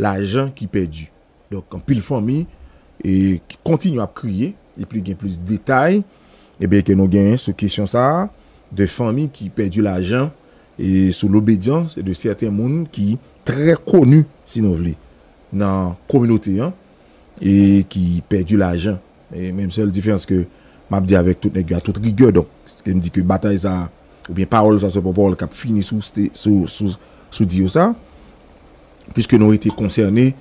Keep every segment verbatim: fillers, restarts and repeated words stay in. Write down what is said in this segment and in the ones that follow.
lajan ki pèdi. Donk, anpil fanmi e, ki kontinye ap kriye, epi gen plis detay, ebyen, ke nou genyen sou kesyon sa a, de fanmi ki pèdi lajan e sou lobedyans de sèten moun ki trè koni, si nou vle, nan kominote an, e ki pèdi lajan. E menm sèl diferans ke m ap di avèk tout nèg yo a tout rigè, donk, ke m di ke batay sa a, oubyen pawòl sa, se pa pawòl k ap fini sou, sou, sou, sou di yo sa, piske nou rete konsène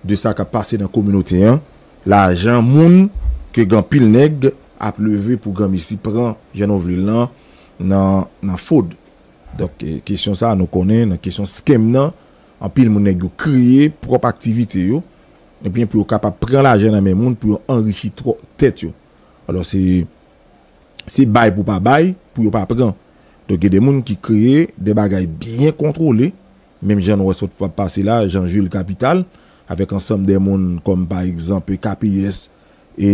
de sa k ap pase nan kominote an, lajan moun ke gen anpil nèg ap leve pou granmesi pran, jan nou vle l lan, nan, nan fwod. Donk, e, kesyon sa a, nou konnen, nan kesyon scam nan, anpil moun nèg yo kreye pwòp aktivite yo, ebyen, pou yo kapab pran lajan nan men moun, pou yo anrichi twò-, tèt yo. Alò, se, se bay pou pa bay, pou yo pa pran. Donk, gen de moun ki kreye de bagay byen kontwole, menm jan nou wè sot ap pase la, Jean Jules Capital, avèk ansanm de moun kòm, pa egzanp, K P S, e,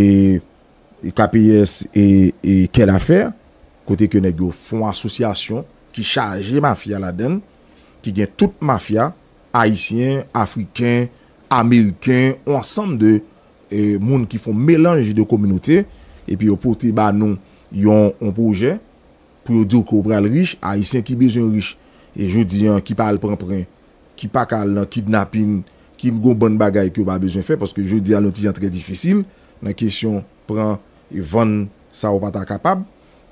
e K P S e, e Kè Lafè, kote ke nèg yo fè yon asosyasyon ki chaje mafya ladan l, ki gen tout mafya, ayisyen, afriken, ameriken, yon ansanm de, e, moun ki fè yon melanj de kominote, epi yo pote ba nou yon, yon pwojè, pou yo di w ke w pral rich, ayisyen ki bezwen rich, e jodi an, ki pa al pran pran, ki pa ka al nan kidnapin, ki gon bann bagay ke yo pa bezwen fè, paske jodi a, nou ti jan trè difisil, nan kesyon pran e vann sa ou pa ta kapab.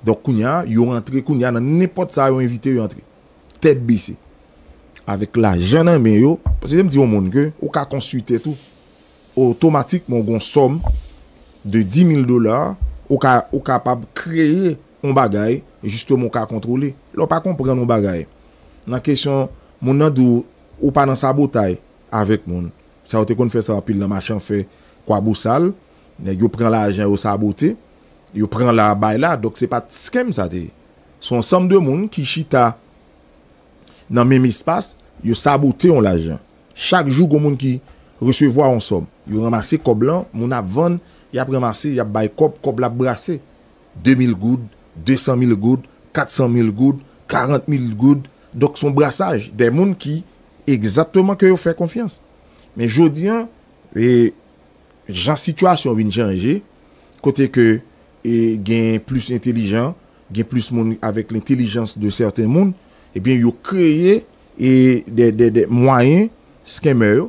Donk, kounye a, yo rantre kounye a nan nenpòt sa yo envite yo antre. Tèt bese. Avèk lajan nan men yo, paske m di yon moun ke ou ka konstwi tèt ou, otomatikman ou gon sòm de di mil dola, ou ka, ou kapab kreye yon bagay, jisteman ou ka kontwole. Lè w pa konprann yon bagay, nan kesyon, moun nan di w, ou pa nan sabotay avèk moun. Sa yo te konn fè sa anpil nan mache an fè, Kwabosal, nèg yo pran lajan, yo sabote, yo pran la, bay la, donk se pa t scam sa te ye. Se yon ansanm de moun ki chita nan menm espas, yo sabote yon lajan. Chak jou, gon moun ki resevwa yon sòm. Yo ranmase kòb lan, moun ap vann, y ap ranmase, y ap bay kòb, kòb la ap brase. De mil goud, de san mil goud, kat san mil goud, karant mil goud. Donk, se yon brasaj de moun ki egzakteman ke yo fè konfyans. Men jodi an, e, jan sitiyasyon vin chanje, kote ke, e, gen plis entelijan, gen plis moun avèk lentelijans de sèten moun, ebyen, yo kreye, e, de, de, de mwayen, scammer yo,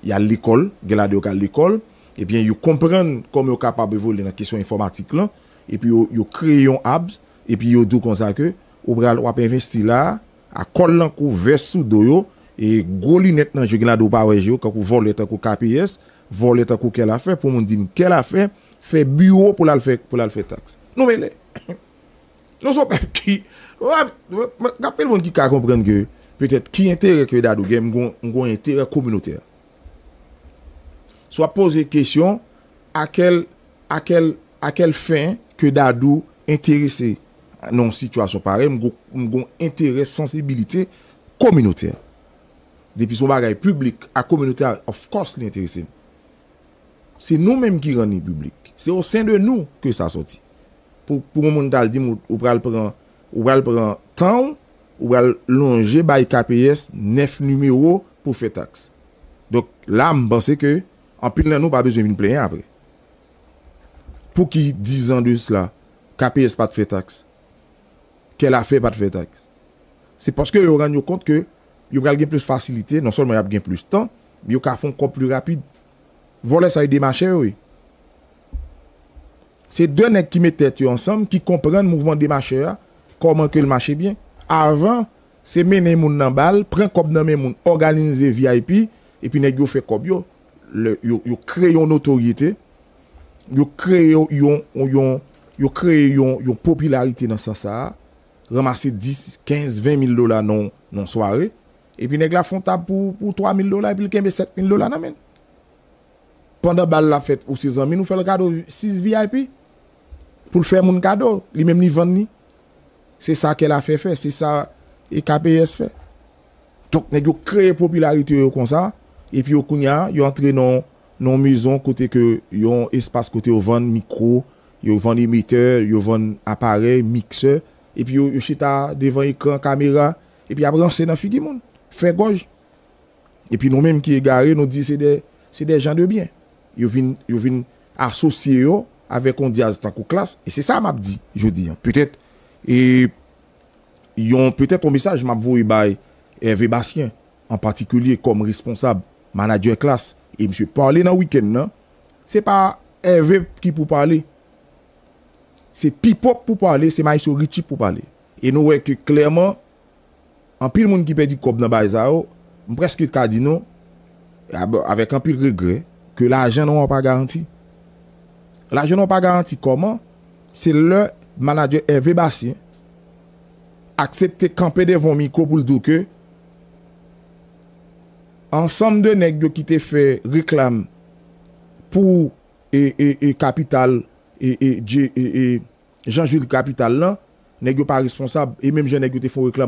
y al lekòl, gen ladan yo k al lekòl, ebyen, yo konprann kòman yo kapab evolye nan kesyon enfòmatik lan, epi yo, yo kreye yon apps, epi yo di w konsa ke ou pral, w ap envesti la, a kòl nan kou, vès sou do yo, e gwo linèt nan je, gen ladan ou pa wè je yo, kankou vòlè tankou K P S, vòlè tankou Kè Lafè, pou moun di m Kè Lafè fè biwo pou l al fè, pou l al fè taks. Nou mele. Nou se yon pèp ki, w ap, w ap, gen anpil moun ki ka konprann ke petèt ki enterè ke Dadou gen, m gon, m gon enterè kominotè. Si w ap poze kesyon, a kèl, a kèl, a kèl fen ke Dadou enterese nan yon sitiyasyon parèy, m gon, m gon enterè, sansibilite kominotè. Depi se yon bagay piblik ak kominotè, of course, li enterese m. Se nou menm ki rann li piblik. Se o sen de nou ke sa sòti. Pou, pou yon moun t al di m, ou, ou pral pran, ou pral pran tan w, ou pral lonje bay K P S nèf nimewo pou fè taks. Donk, la, m panse ke anpil nan nou pa bezwen vin plenyen apre. Pouki dizan de sila, K P S pa t fè taks? Kè Lafè pa t fè taks? Se paske yo rann yo kont ke yo pral gen plis fasilite, non sèlman y ap gen plis tan, men yo ka fè yon kòb pli rapid. Vòlè sa yo demachè yo, wi. Se de nèg ki met tèt yo ansanm, ki konprann mouvman demachè a, kòman ke l mache byen. Avan, se mennen moun nan bal, pran kòb nan men moun, òganize V I P, epi nèg yo fè kòb yo. Lè yo, yo kreye yon notorite, yo kreye yon, yon, yon, yo kreye yon, yon popilarite nan sans sa a, ranmase dis, kenz, ven mil dola nan, nan sware, epi nèg la fè yon tab pou, pou twa mil dola, epi l kenbe sèt mil dola nan men l. Pandan bal la fèt, ou se zanmi l, ou fè l kado sis V I P. Pou l fè moun kado, li menm li vann li. Se sa Kè Lafè fè, se sa e K P S fè. Donk, nèg yo kreye popilarite yo konsa, epi yo kounye a, yo antre nan, nan yon mezon kote ke yon espas kote yo vann mikwo, yo vann emetè, yo vann aparèy, miksè, epi yo, yo chita devan ekran kamera, epi y ap ranse nan figi moun, fè gòj. Epi nou menm ki egare, nou di se de, se de jan de byen. Yo vin, yo vin asosye yo avèk yon dyaz tankou Klass. E se sa m ap di jodi an. Petèt, e, yon, petèt yon mesaj m ap voye bay Hervé Bastien, an patikilye kòm responsab, manadjè Klass. E misye pale nan wikenn nan. Se pa Hervé ki pou pale. Se P-Pop pou pale, se Maestro Richie pou pale. E nou wè ke klèman, anpil moun ki pèdi kòb nan bagay sa yo, m prèske ka di nou, ab-, avèk anpil regrè, ke lajan nou an pa garanti. Lajan nou an pa garanti kòman? Se lè manadjè Hervé Bastien aksepte kanpe devan yon mikwo pou l di w ke ansanm de nèg yo ki te fè reklam pou e, e, e Kapital, e, e, Dje-, e, e, Jean Jules Capital lan, nèg yo pa responsab, e menm jan nèg yo te fè yon reklam